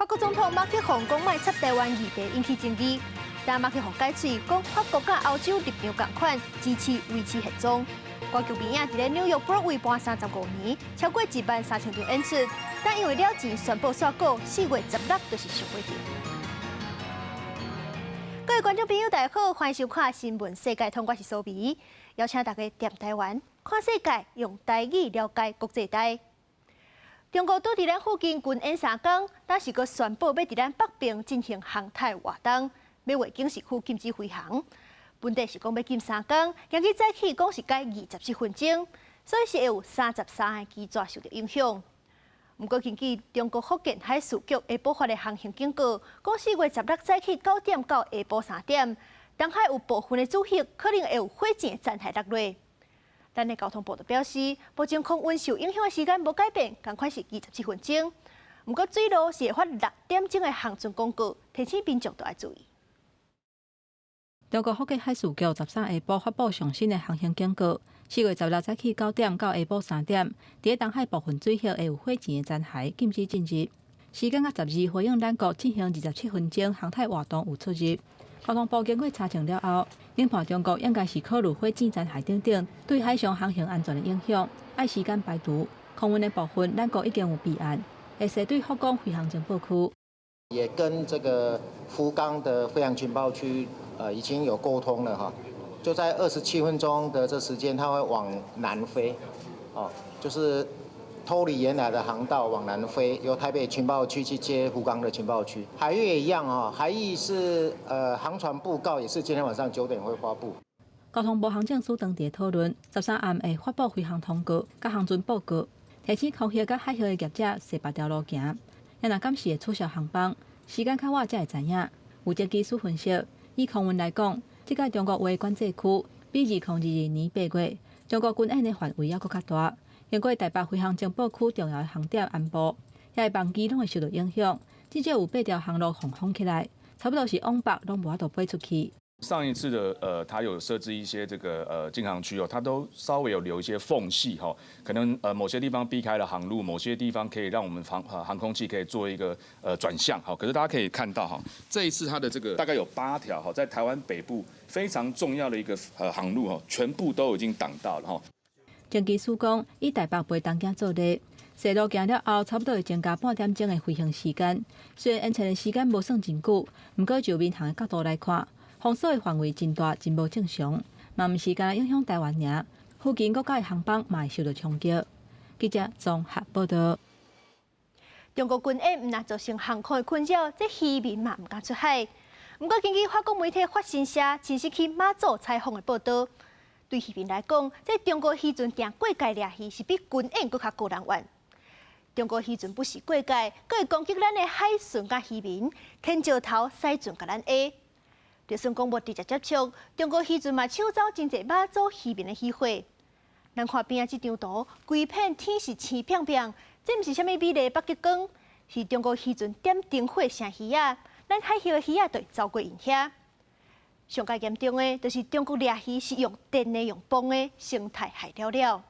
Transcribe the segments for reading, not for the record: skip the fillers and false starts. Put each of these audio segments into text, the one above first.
國總統馬克宏講莫插台灣議題引起爭議，但馬克宏解喙講法國佮歐洲立場仝款，支持維持現狀。歌劇魅影佇咧紐約布羅威辦35年，超過1萬3千場演出，但因為了錢宣布煞稿，4月16就是上尾場。各位觀眾朋友，大家好，歡迎收看《新聞世界通》，我是蘇美，邀請大家踮台灣看世界，用台語了解國際大。中國拄佇咱附近軍演3工，但是閣宣布欲佇咱北邊進行航太活動，欲劃警示區禁止飛航。本底是講欲禁3工，今日早起講是改27分鐘，所以是會有33個機組受著影響。毋過根據中國福建海事局下晡發的航行警告，講4月16早起9點到下晡3點，東海有部分的水域可能會有火箭殘骸落落。咱的交通部就表示，目前空運受影響的時間無改變，仝款是27分鐘。毋過水路是會發6點鐘的航船廣告，提醒民眾都愛注意。中國福建海事局13下晡發布上新的航行警告，4月16早起9點到下晡3點，佇咧東海部分水域會有火箭的殘骸，禁止進入。時間佮十二回應咱國進行27分鐘航太活動有出入。交通部經過查證了後，研判中國應該是考慮火箭殘骸等等對海上航行安全的影響，愛時間排除。空運的部分，咱國已經有備案，會設對福岡飛航情報區。也跟這個福岡的飛航情報區，已經有溝通了哈。就在27分鐘的這時間，它會往南飛，哦，就是脫離原來的航道往南飛，由台北情報區去接福岡的情報區。海域也一樣啊，海域是航船布告，也是今天晚上9點會發布。交通部航政司當地討論，13暗會發布飛航通告、佮航船報告，提醒空域佮海域的業者踅別條路行。也若敢是會取消航班，時間較晚才會知影。有專機師分析，以空運來講，這屆中國劃管制區比2022年8月中國軍演的範圍猶閣較大。經過台北飛航情報區重要的航點安部，遐個班機攏會受著影響，至少有八條航路予封起來，差不多是往北攏無法度飛出去。上一次的它有設置一些這個禁航區哦，它都稍微有留一些縫隙哈，可能某些地方避開了航路，某些地方可以讓我們航空器可以做一個轉向哈。可是大家可以看到哈，這一次它的這個大概有八條哈，在台灣北部非常重要的一個航路哈，全部都已經擋到了哈。專機師講，以台北飛東京做例，踅路行了後，差不多會增加半點鐘的飛行時間。雖然延遲的時間無算真久，毋過就民航的角度來看，封鎖的範圍真大，真無正常，嘛毋是干焦影響台灣爾，附近國家的航班嘛會受著衝擊。記者綜合報導。中國軍演毋但造成航空的困擾，這漁民嘛毋敢出海。毋過根據法國媒體法新社親身去馬祖採訪的報導，對漁民來講，這中國漁船定過界掠魚是比軍演閣較高人怨。中國漁船不時過界，閣會攻擊咱的海巡佮漁民，牽石頭、駛船共咱下。就算講無直接接觸，中國漁船嘛搶走真濟馬祖漁民的漁貨。咱看邊仔這張圖，規片天是青片片，這毋是啥物美麗北極光，是中國漁船點燈火射魚仔，咱海域的魚仔就會走過𪜶遐。上蓋嚴重的，就是中國掠魚是用電的、用磅的，生態害了了。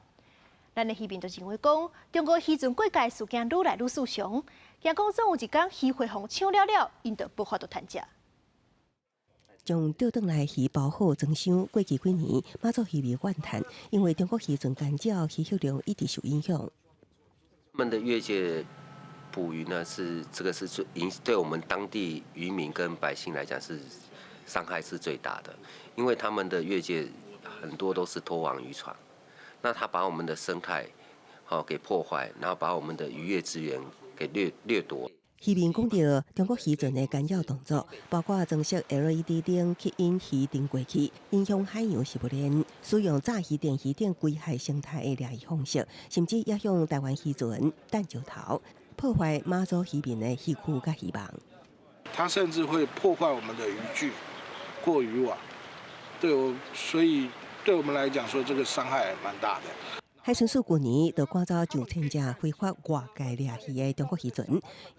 咱的漁民就認為講，中國漁船過界事件愈來愈爍常，驚講總有一工漁貨予搶了了，𪜶就無法度趁食。將釣轉來魚包好裝箱，過去幾年馬祖漁民怨嘆，因為中國漁船干擾，漁獲量一直受影響。他們的越界捕魚呢，是這個是最影對我們當地漁民跟百姓來講是傷害是最大的，因為他們的越界很多都是拖網漁船，那他把我們的生態好給破壞，然後把我們的漁業資源給掠奪。漁民講著中國漁船的干擾動作，包括裝設 LED 燈吸引魚燈過去，影響海洋食物鏈，使用炸魚電魚等危害生態的掠魚方式，甚至也向台灣漁船擲石頭，破壞馬祖漁民的漁區佮漁網。它甚至會破壞我們的漁具或漁網，對我，所以對我們來講，說這個傷害蠻大的。海巡署舊年就趕走上千隻非法越界掠魚的中國漁船，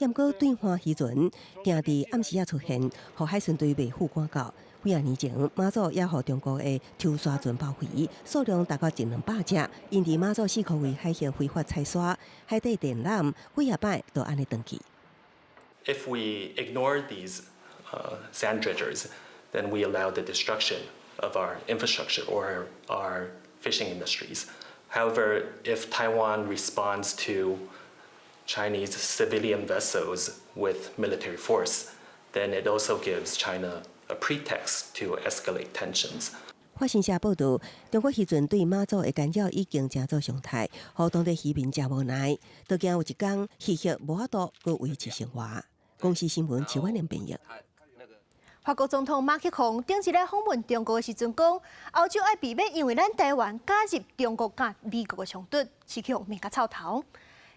毋過對岸漁船定佇暗時仔出現，予海巡隊袂赴趕到。幾仔年前，馬祖也予中國的抽沙船包圍，數量達到一兩百隻。𪜶佇馬祖四箍圍海域非法採沙，海底電纜幾仔擺都按呢斷去。If we ignore these sand dredgers, then we allow the destruction of our infrastructure or our fishing industries. However, if Taiwan responds to Chinese civilian vessels with military force, then it also gives China a pretext to escalate tensions. 法新社報道，中國漁船對馬祖的干擾已經成做常態，予當地漁民誠無奈，都驚有一工漁業無法度閣維持生活。公視新聞徐婉玲編譯。法國總統馬克宏頂一日訪問中國的時陣講，歐洲愛避免因為咱台灣加入中國佮美國的衝突，是去予罵甲臭頭。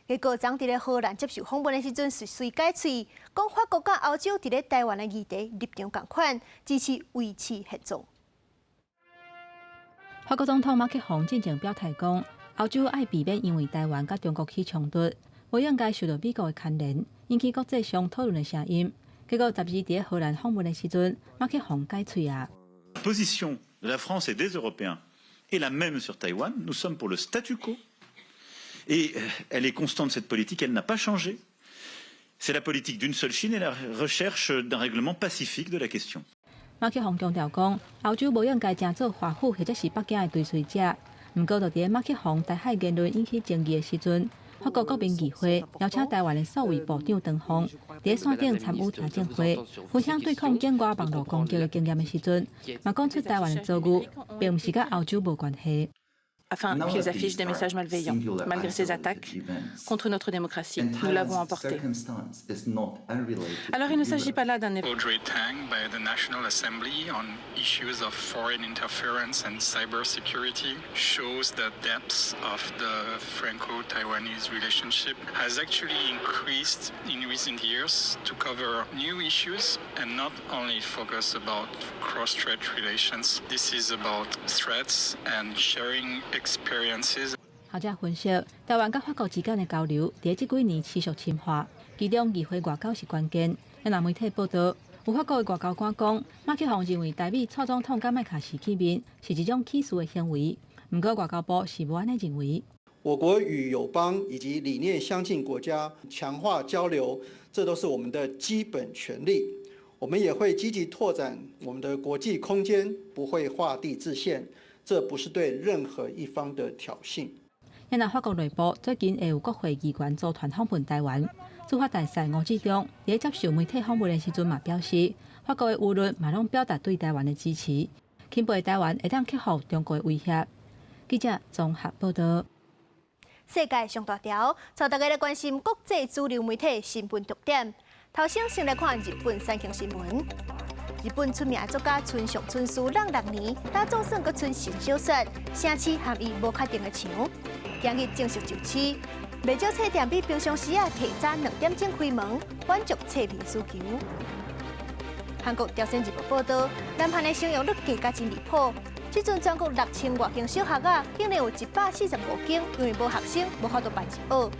結果，昨佇咧荷蘭接受訪問的時陣，隨隨改喙，講法國佮歐洲佇咧台灣的議題立場仝款，支持維持現狀。法國總統馬克宏進前表態講，歐洲愛避免因為台灣佮中國起衝突，無應該受到美國的牽連，引起國際上討論的聲音。結果，12日佇荷蘭訪問的時陣，馬克宏改喙啊。 Position de la France et des Européens est la même sur Taïwan. Nous sommes pour le statu quo. Et elle est constante, cette politique, elle n'a pas changé. C'est la politique d'une seule Chine et la recherche d'un règlement pacifique de la question. 馬克宏強調講，歐洲無應該成做華府或者是北京的追隨者。毋過，就佇馬克宏台海言論引起爭議的時陣，法國國民議會邀請台灣的數位部長唐鳳，佇線頂參與聽證會，分享對抗境外網路攻擊的經驗的時陣，嘛講出台灣的遭遇，並毋是佮歐洲無關係。 Afin qu'ils affichent des messages malveillants. Malgré ces attaques contre notre démocratie, nous l'avons emporté. Alors il ne s'agit pas là d'un Audrey Tang by the National Assembly on issues of foreign interference and cybersecurity shows the depth of the Franco-Taiwanese relationship has actually increased in recent years to cover new issues and not only focus about cross-strait relations. This is about threats and sharing experiences. 學者分析，台灣佮法國之間的交流，佇這幾年持續深化，其中議會外交是關鍵。若媒體報道，有法國的外交官講，馬克宏認為台美蔡總統佮麥卡錫見面是一種歧視的行為。毋過外交部是無按呢認為。我國與友邦以及理念相近國家強化交流，這都是我們的基本權利。我們也會積極拓展我們的國際空間，不會畫地自限。這不是對任何一方的挑釁。若法國內部最近會有國會議員組團訪問台灣，駐法大使吳志中佇接受媒體訪問的時陣嘛表示，法國的輿論嘛攏表達對台灣的支持，钦佩台灣會當克服中國的威脅。記者綜合報道。世界上大條，帶大家來關心國際主流媒體新聞重點。頭先先來看日本產經新聞。日本出名作家村上春樹老6年，今總算閣出新小說，城市和伊無確定的牆。今日正式就市，袂少冊店比平常時仔提早2點鐘開門，滿足冊迷需求。韓國朝鮮日報報道，南韓的生育率低甲真離譜，這陣全國6000外間小學仔，竟然有145間因為無學生無法度辦入學，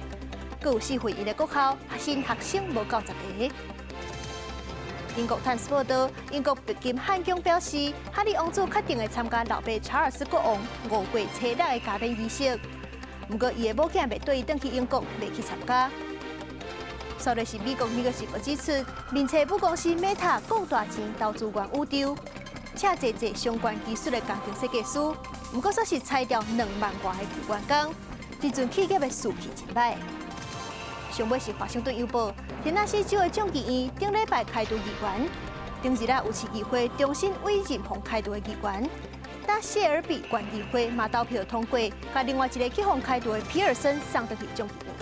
閣有1/4的國校新學生無夠10個。英國《泰晤士報》報道，英國白金漢宮表示，哈利王子確定會參加老爸查爾斯國王5月初六的加冕儀式。毋過，伊的某囝袂綴伊轉去英國，袂去參加。煞落是美國《紐約時報》指出，面冊母公司 Meta 講大錢投資元宇宙，請濟濟相關技術的工程設計師，毋過煞是裁掉2萬外個員工，這陣企業的士氣真䆀。上尾是華盛頓郵報，田納西州的眾議院頂禮拜開除議員，頂日仔有市議會重新委任予開除的議員，但謝爾比縣議會嘛投票通過，共另外一個去予開除的皮爾森送轉去眾議院。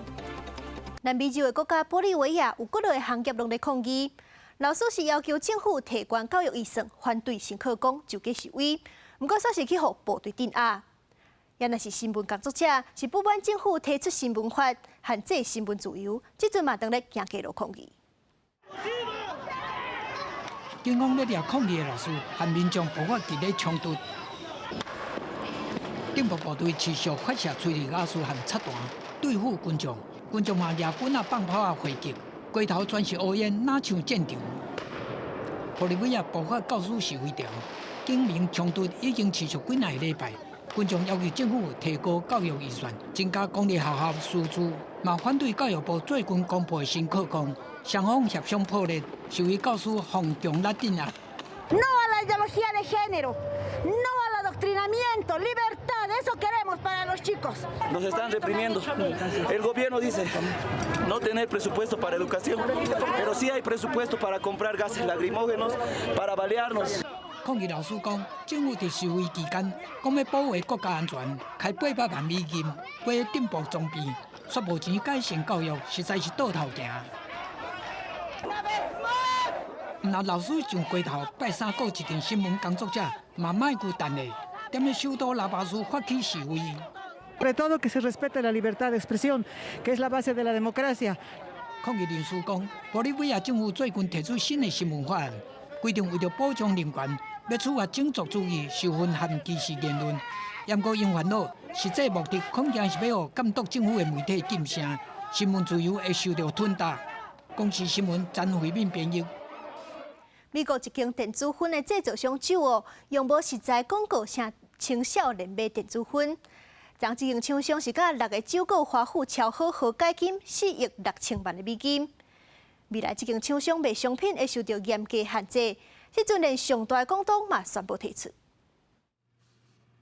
南美洲的國家玻利維亞有幾落个行業攏咧抗議，老師是要求政府提懸教育預算，反對新課綱就去示威，毋過煞是去予部隊鎮壓。也若是新聞工作者，是不滿政府提出新聞法限制新聞自由，這陣嘛當咧行街路抗議。警方咧掠抗議的老師和民眾爆發激烈衝突，警部部隊持續發射催淚瓦斯和漆彈對付群眾，群眾嘛舉棍仔放炮仔回擊，街頭全是烏煙，若像戰場。玻利維亞爆發教師示威潮，警民衝突已經持續幾若個禮拜。群眾要求政府提高教育預算，增加公立學校師資，嘛反對教育部最近公布的新課綱，雙方協商破裂，示威教師放強力鎮壓。 No a la ideología de género, no al adoctrinamiento, libertad, eso queremos para los chicos. Nos están reprimiendo. El gobierno dice no tener presupuesto para educación, pero sí hay presupuesto para comprar gases lacrimógenos, para balearnos. 抗議老師講，政府佇示威期間講欲保衛國家安全，開800萬美金買進步裝備，卻無錢改善教育，實在是倒頭行。毋但老師上街頭拜三閣一陣新聞工作者嘛莫閣等咧，踮咧首都拉巴斯發起示威。 Sobre todo que se respete la libertad de expresión, que es la base de la democracia。抗議人士講，玻利維亞政府最近提出新的新聞法案，規定為著保障人權，欲處罰種族主義、仇恨和歧視言論。毋過𪜶煩惱，實際目的恐驚是欲予監督政府的媒體噤聲，新聞自由會受著吞打。公視新聞詹慧敏編譯。美國一間電子薰的製造商 Juul，用無實在廣告聲青少年買電子薰。這間廠商是佮六个州閣華府敲好和解金4億6千萬的美金。未來這間廠商賣商品會受著嚴格限制。這陣連上大股東嘛宣布退出。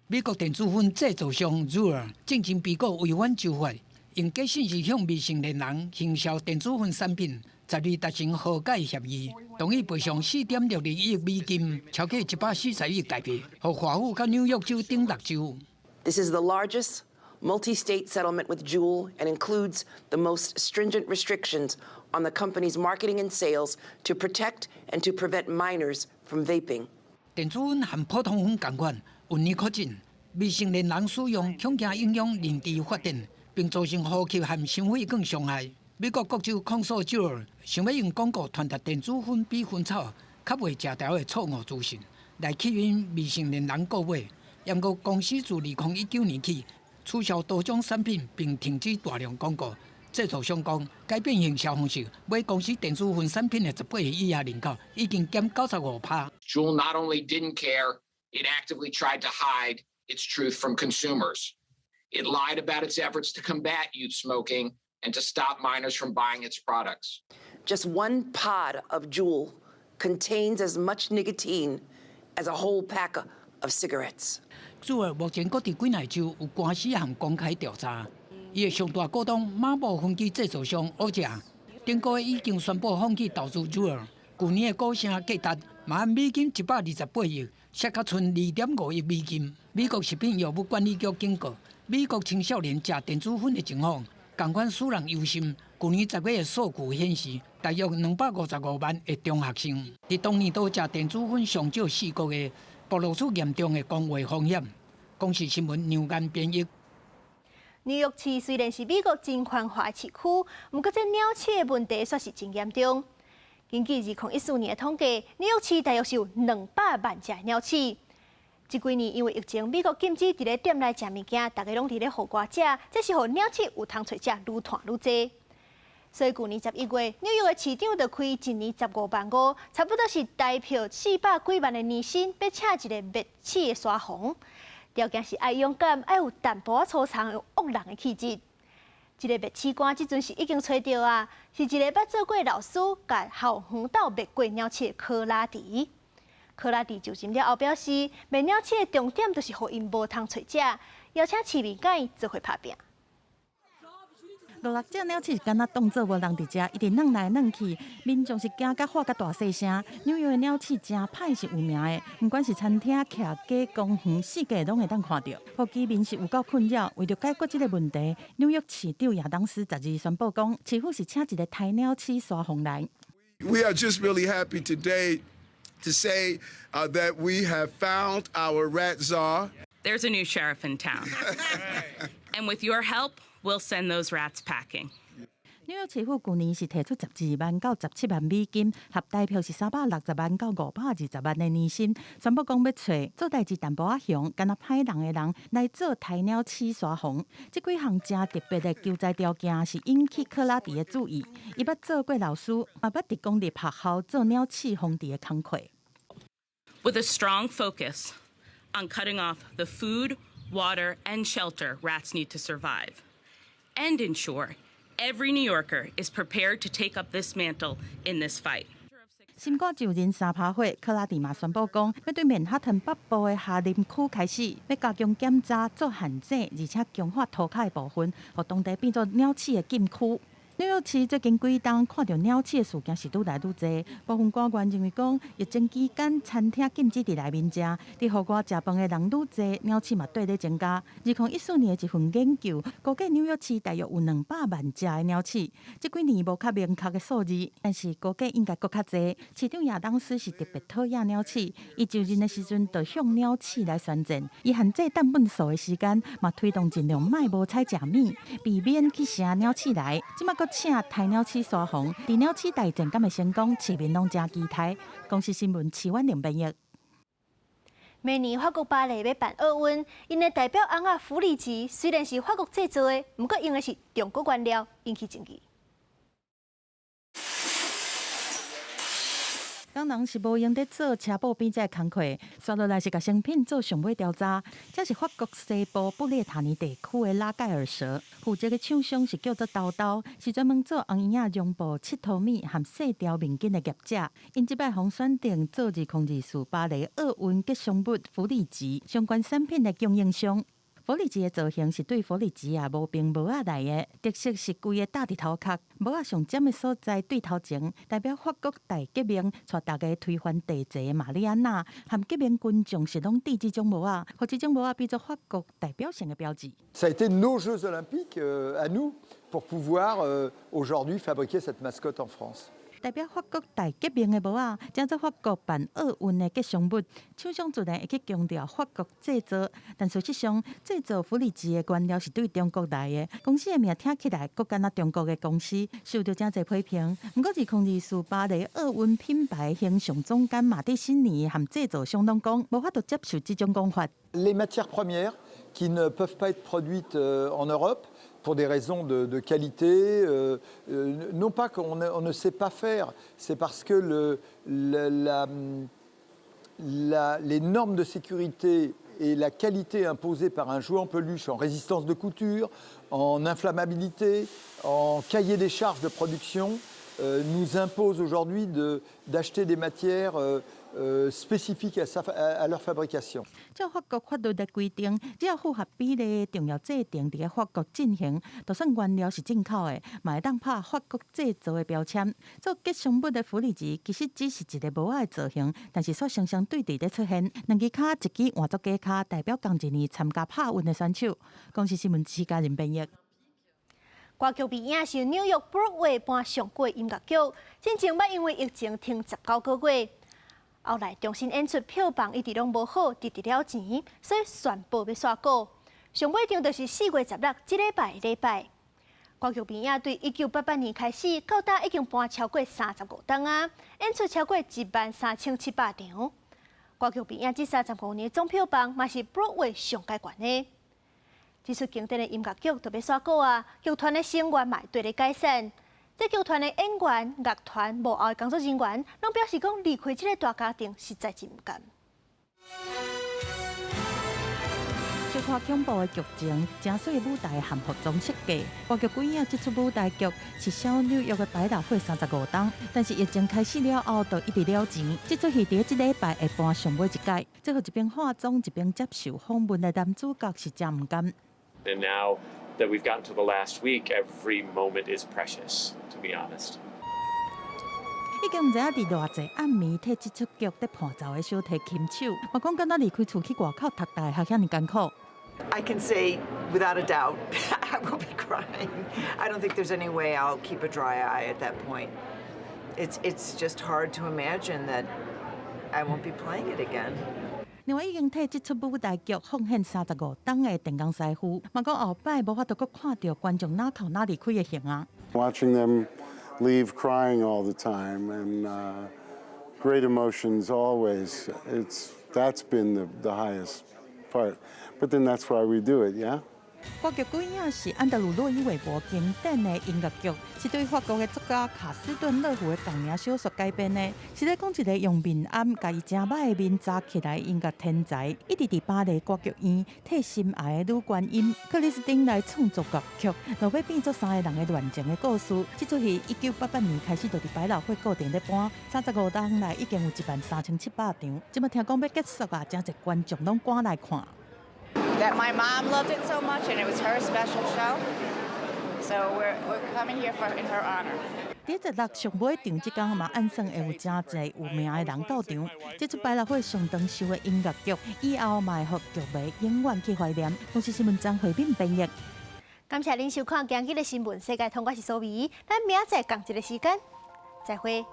美國電子薰製造商 Juul 進前被告違反州法，用假信息向未成年人行銷電子薰產品。12達成和解協議，同意賠償4.62億美金，超過140億台幣，予華府佮紐約州等六州。 This is the largest multi-state settlement with Juul and includes the most stringent restrictions on the company's marketing and sales to protect and to prevent minors from vaping. 電子薰和普通薰仝款，有尼可進，未成年人使用恐驚影響認知發展，並造成呼吸和心血管傷害。美國各州控訴 Juul，想欲用廣告傳達電子薰比薰草較袂食著的錯誤資訊，來吸引未成年人購買。毋過公司自2019年起取消多種產品，並停止大量廣告。製造商講，改變營銷方式，買公司電子薰產品的18歲以下人口已經減95%。 Juul not only didn't care, it actively tried to hide its truth from consumers. It lied about its efforts to combat youth smoking and to stop minors from buying its products. Just one pod of Juul contains as much nicotine as a whole pack of cigarettes. Juul 目前閣佇幾若州有官司和公開調查。伊的上大股東馬寶分機製造商歐捷，頂個月已經宣布放棄投資 Juul。舊年的股聲價值嘛按美金128億，削較賰2.5億美金。美國食品藥物管理局警告，美國青少年食電子薰的情況，仝款使人憂心。舊年10月的數據顯示，大約255萬的中學生佇當年度食電子薰上少4個月，暴露出嚴重的公衛風險。公視新聞梁岩編譯。紐約市雖然是美國真繁華的市區，毋過這鳥鼠的問題煞是真嚴重。根據2014年的統計，紐約市大約是有200萬隻鳥鼠。這幾年因為疫情，美國禁止佇咧店內食物件，大家攏佇咧戶外食，這是予鳥鼠有通揣食愈湠愈濟。所以舊年11月，紐約的市長就開一年15萬5，差不多是台票400幾萬的年薪，欲請一個滅鼠的沙皇。條件是愛勇敢，愛有淡薄仔粗獷、有惡人的氣質。這個滅鼠官這陣是已經揣著啊，是一個捌做過老師、共校園鬥滅過鳥鼠的科拉迪。科拉迪就任了後表示，滅鳥鼠的重點就是予𪜶無通揣食，邀請市民佮伊做伙拍拚。五六隻鳥鼠敢若當做無人佇遮，一直轉來轉去，民眾是驚甲喊甲大細聲。紐約的鳥鼠誠歹是有名的，毋管是餐廳、徛街、公園，四界攏會當看著。予居民是有夠困擾。為著解決這個問題，紐約市長亞當斯12宣布講，市府是請一個刣鳥鼠沙皇來。 We are just really happy today to say that we have found our rat czar. There's a new sheriff in town. And with your help, we'll send those rats packing. 紐約市府舊年是提出12萬到17萬美金，合台票是360萬到520萬的年薪，宣布講欲揣做代誌淡薄仔兇，敢若歹人的人來做刣鳥鼠沙皇。這幾項誠特別的求才條件是引起克拉迪的注意。伊捌做過老師，嘛捌佇公立學校做鳥鼠防治的工課。 With a strong focus on cutting off the food, water, and shelter rats need to survive, and ensure Every New Yorker is prepared to take up this mantle in this fight. 新冠就任三趴火，克拉蒂嘛宣布講，欲對曼哈頓北部的哈林區開始，欲加強檢查、做限制，而且強化塗跤的部分，予當地變做鳥鼠的禁區。紐約市最近幾冬看著鳥鼠的事件是愈來愈濟，部分官員認為講，疫情期間餐廳禁止佇內面食，佇戶外食飯的人愈濟，鳥鼠嘛綴咧增加。2014年的一份研究，估計紐約市大約有200萬隻的鳥鼠，這幾年無較明確的數字，但是估計應該閣較濟。市長亞當斯是特別討厭鳥鼠，伊就任的時陣就向鳥鼠來宣戰，伊限制擲糞埽的時間，嘛推動盡量莫無彩食物，避免去晟鳥鼠來。這馬閣請刣鳥鼠沙防，佇鳥鼠大戰敢會成功，市民攏誠期待。公視新聞徐婉玲編譯。明年法國巴黎欲辦奧運，𪜶的代表尪仔弗里吉雖然是法國製造的，毋過用的是中國原料，引起爭議。工人是無閒佇做車布編織的工課，紲落來是共成品做上尾調查。這是法國西部布列塔尼地區的拉蓋爾蛇，負責的廠商是叫做兜兜，是專門做紅嬰仔絨布、𨑨迌物和細條面巾的業者。𪜶這擺予選定做2024巴黎奧運吉祥物弗里吉相關產品的供應商。弗里吉的造型是對弗里吉亞無兵帽仔來的，特色是規個罩佇頭殼，帽仔上尖的所在對頭前，代表法國大革命帶大家推翻帝制的瑪麗安娜，和革命軍將士攏戴這種帽仔，予這種帽仔變做法國代表性的標誌。 Ça a été nos Jeux Olympiques à nous pour pouvoir aujourd'hui fabriquer cette mascotte en France. 代表法國大革命的帽仔，成做法國辦奧運的吉祥物。廠商自然會去強調法國製造，但事實上，製造弗里吉的原料是對中國來的。公司的名聽起來閣敢若中國的公司，受著誠濟批評。毋過，2024巴黎奧運品牌形象總監馬蒂辛尼和製造商攏講，無法度接受這種講法。 Les matières premières qui ne peuvent pas être produites en Europe pour des raisons de qualité, non pas qu'on ne sait pas faire, c'est parce que les normes de sécurité et la qualité imposée par un jouet en peluche en résistance de couture, en inflammabilité, en cahier des charges de production, nous imposent aujourd'hui d'acheter des matières spécifiques à leur fabrication。照法國法律的規定，只要符合比例的重要製程佇法國進行，就算原料是進口的，嘛會當拍法國製造的標籤。做吉祥物的弗里吉其實只是一個帽仔的造型，但是卻常常對佇咧出現。兩支跤，一支換做假跤，代表仝一年參加拍運的選手。公視新聞徐嘉仁編譯。歌劇魅影是紐約 Broadway 辦上久的音樂劇，進前捌因為疫情停19個月，後來重新演出票房一直攏無好，直直了錢，所以宣布欲煞鼓。上尾場就是4月16，這禮拜的禮拜。歌劇魅影對1988年開始，到今已經辦超過35冬啊，演出超過13,700場。歌劇魅影這35年總票房嘛是 Broadway 上蓋懸的。這齣經典的音樂劇就欲煞鼓啊！劇團的成員嘛綴咧解散。這劇團的演員、樂團幕後的工作人員，攏表示講離開這個大家庭實在是毋甘。小可恐怖的劇情，誠媠的舞台和服裝設計。歌劇鬼影這齣舞台劇是銷紐約的百老匯35冬，但是疫情開始了後，就一直了錢。這齣戲佇這禮拜會搬上尾一屆，最後一邊化妝一邊接受訪問的男主角是誠毋甘。 And now that we've gotten to the last week, every moment is precious, to be honest. 已經毋知影佇偌濟暗暝替這齣劇佇伴奏的小提琴手，嘛講敢若離開厝去外口讀大學遐爾艱苦。 I can say without a doubt, I will be crying. I don't think there's any way I'll keep a dry eye at that point. It's just hard to imagine that I won't be playing it again. 另外，已經替這齣舞台劇奉獻35冬的電工師傅，嘛講後擺無法度閣看著觀眾哪哭哪離開的形啊。 Watching them leave crying all the time and great emotions always. That's been the highest part. But then that's why we do it, yeah? 歌劇鬼影是安德魯洛伊韋伯經典的音樂劇，是對法國的作家卡斯頓樂芙的同名小說改編的。是咧講一个用面頷共伊誠歹的面紮起來音樂天才，一直佇巴黎歌劇院替心愛的女高音克里斯汀來創作樂曲，落尾變做三个人的戀情的故事。這齣戲1988年開始就佇百老匯固定咧播，35冬來已經有13,700場。這馬聽講欲結束啊，誠濟觀眾攏趕來看。 That my mom loved it so much and it was her special show. So we're coming here for in her honor. 佇十六上尾場這工嘛，按算會有誠濟有名的人到場。這齣百老匯上長壽的音樂劇，以後嘛會予劇迷永遠去懷念。公視新聞張惠敏編譯。感謝恁收看今日的新聞世界通，我是蘇美，咱明仔載仝一个時間，再會。